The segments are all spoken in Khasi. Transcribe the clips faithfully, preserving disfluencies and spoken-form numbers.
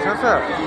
Sir, sir.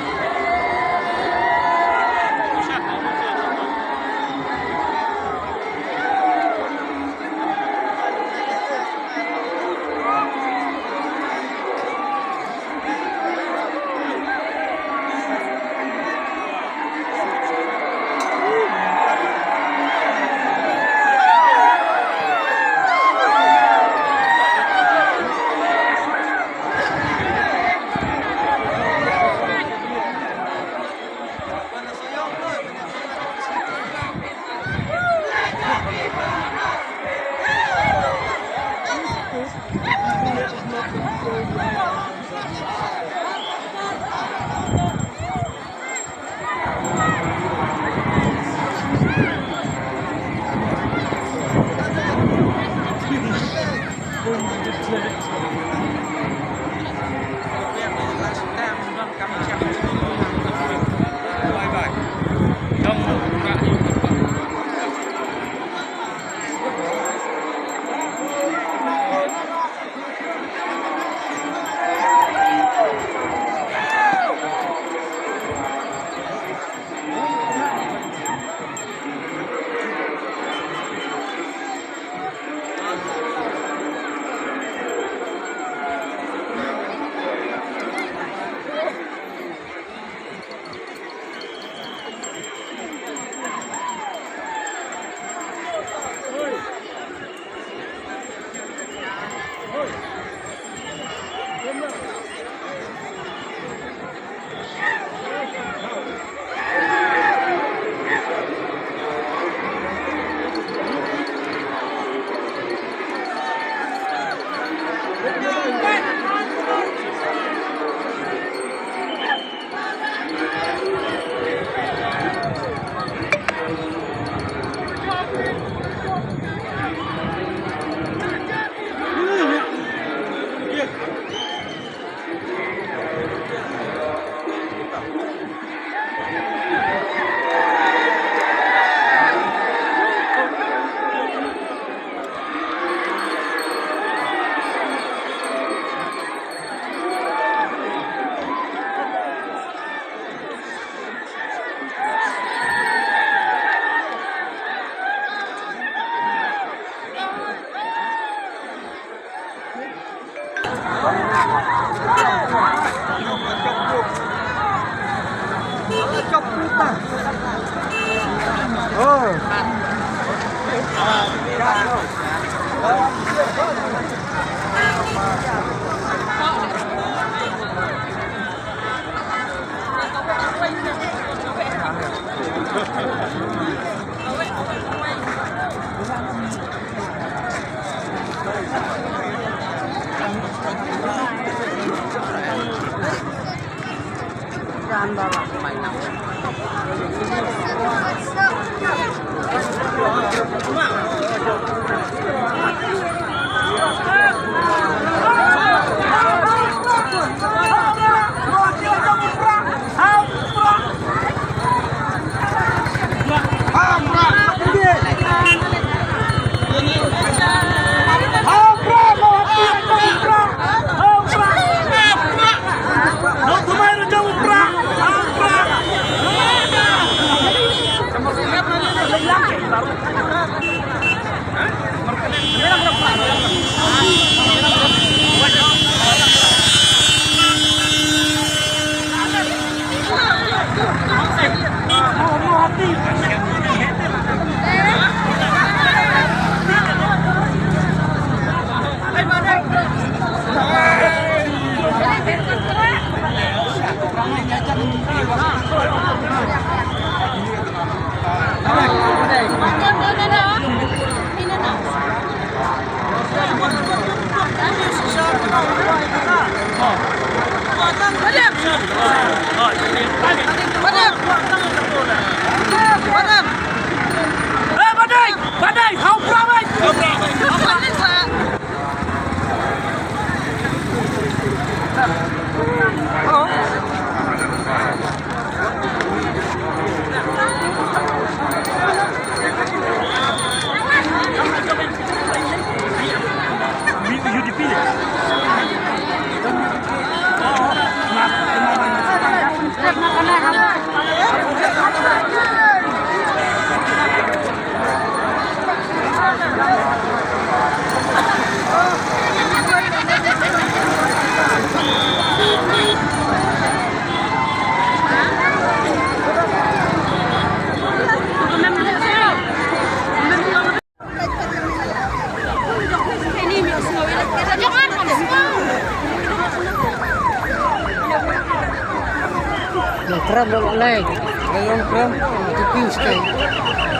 Nongkrem lo lei. Lei nongkrem. Tupi skai.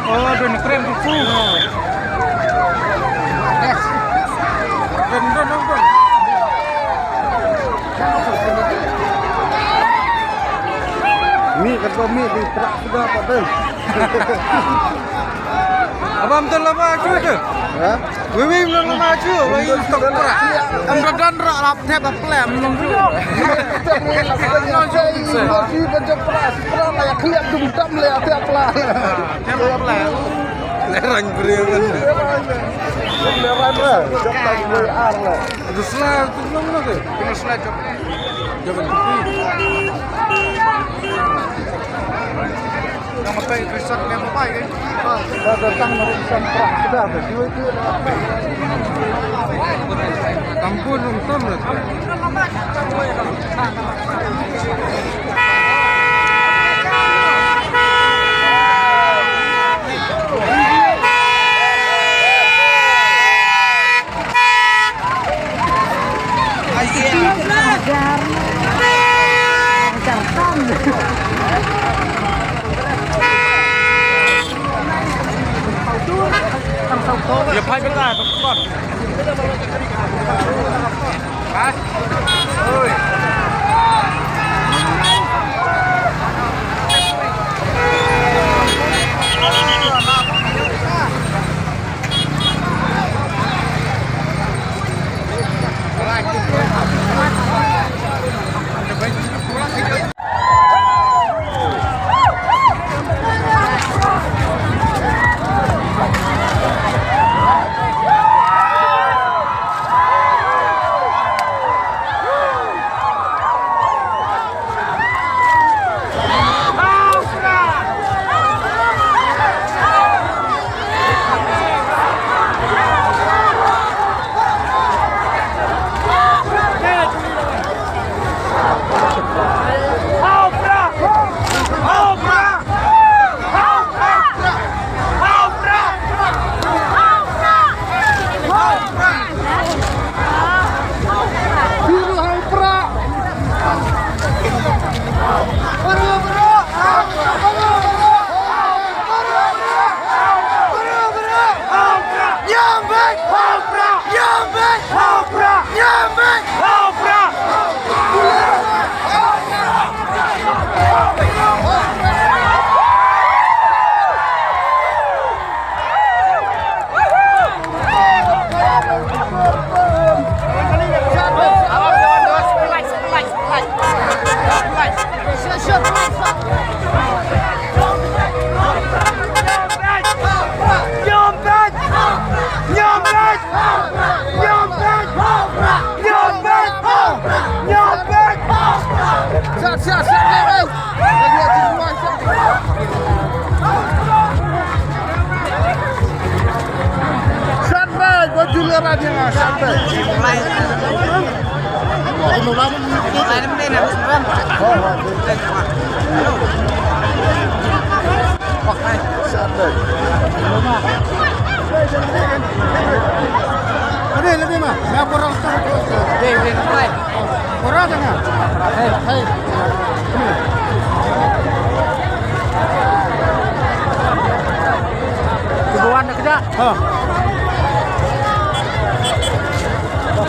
Oh, ada nongkrem tupi. Yes. Don, don, don, don. Mi kata mi di prak sudah paten. Abang tu lama tu tu. Ha? Wiwi mlong ma chu, wiwi tok pra. Em da dan ra lap thep a plem mlong chu. Thep a plem. Le rang briew. Le rang ra. Jop ta le ar la. Dusla tu mlong na ke. Dusla jop. Jop tu. Nang matai krisat ne matai ke. Ba datang dari Samprak sudah ke. Kampung nonton lah.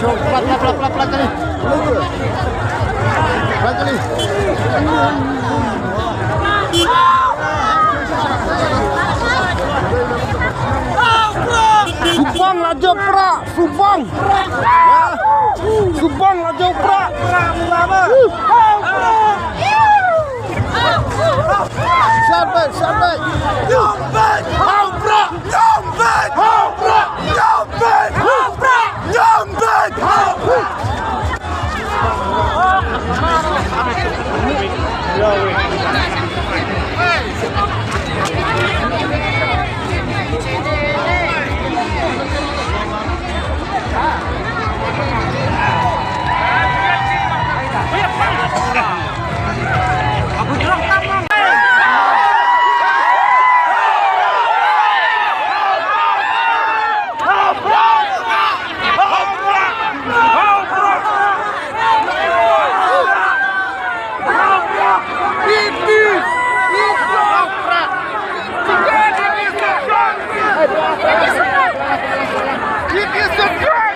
Plat, plat, plat, plat, plat kali. Plat kali. Subang la jop pra, subang. Subang la jop pra. Sampai, sampai. Jom bad, hau pra. Jom bad, hau pra. Jom bad, hau pra. Jom bad, hau pra. It is a disgrace!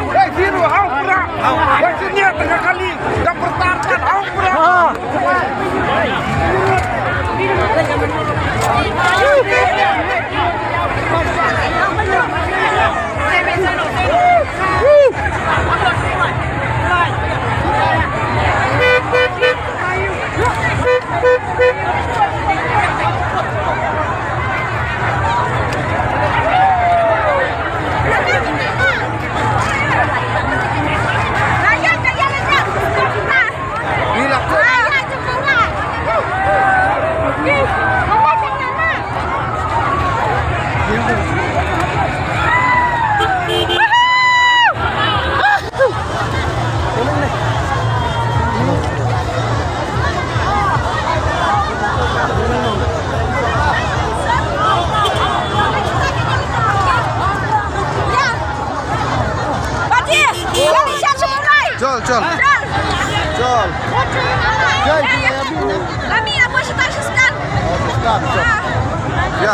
Hei, Zero, hau pura. Hau pura. Wei, sini ya, tengah kali. Dah bertarung, hau pura. Chal, chal. Chal. Chal. Chal. Kami apa cerita Shiskan? Oh, Shiskan, chal. Ya.